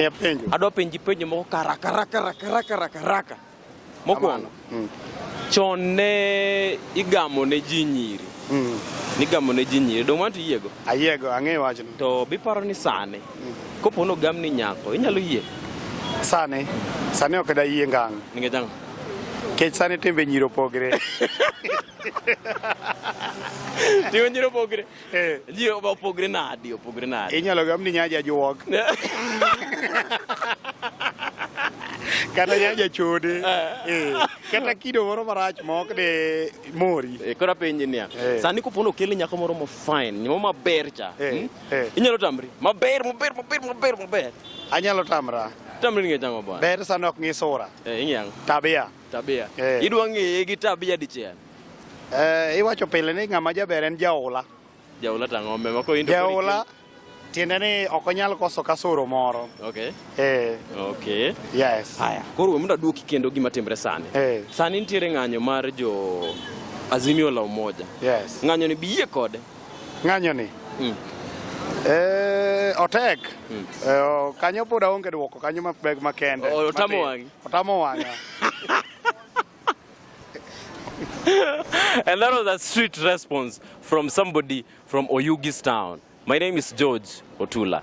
Miya penjo. Adwa penji penjo moko karaka raka raka raka raka raka. Mokwongo, chon ne igamo ne ji nyiri. Nigamo ne ji nyiri. Dong' mano to iyiego? Ayiego, ang'eyo wachno. To biparo ni sani, kopo ni ogam ni nyako, inyalo yie? Sani, sani ok dayie ngang'. Nikech ang'o? Nikech sani timbe nyiri opogre. Timbe nyiri opogre. Eh. Ji opogre nadi, opogre nadi. Inyalo gam ni nyaja juok. Kata nyaja chode. Eh. Kata kido moro marach ma ok de mori. Eh, koro apenji niya, Eh. sani kopo ni okelni nyako moro mo fine, moro maber cha. Eh, hmm? eh. Inyalo tamri? Maber, maber, maber, maber, maber. Anyalo tamra. Tamri nikech ang'o bwana? Ber sani ok ng'i sura. Eh, ing'i ang'o? Tabia. Tabia. Eh. Idwa ng'iye gi tabia dichiel. Eh, iwacho pile ni ng'ama jaber en jaula. Jaula to ang'o? Mema ko into Jaula tiende ni ok onyal koso kasoro moro. Okay. Eh, Okay. yes. Haya, koro we mondo aduoki kendo gima timre sani. Eh. Sani nitiere ng'anyo mar jo Azimio la Umoja. Yes. Ng'anyo ni biyie kode. Ng'anyo ni. Eh, otek. Eh, kanyo pod aonge duoko kanyo mabeg makende. Otamo Matin. wang'i. Otamo wang'a. And that was a street response from somebody from Oyugis town. My name is George Otula.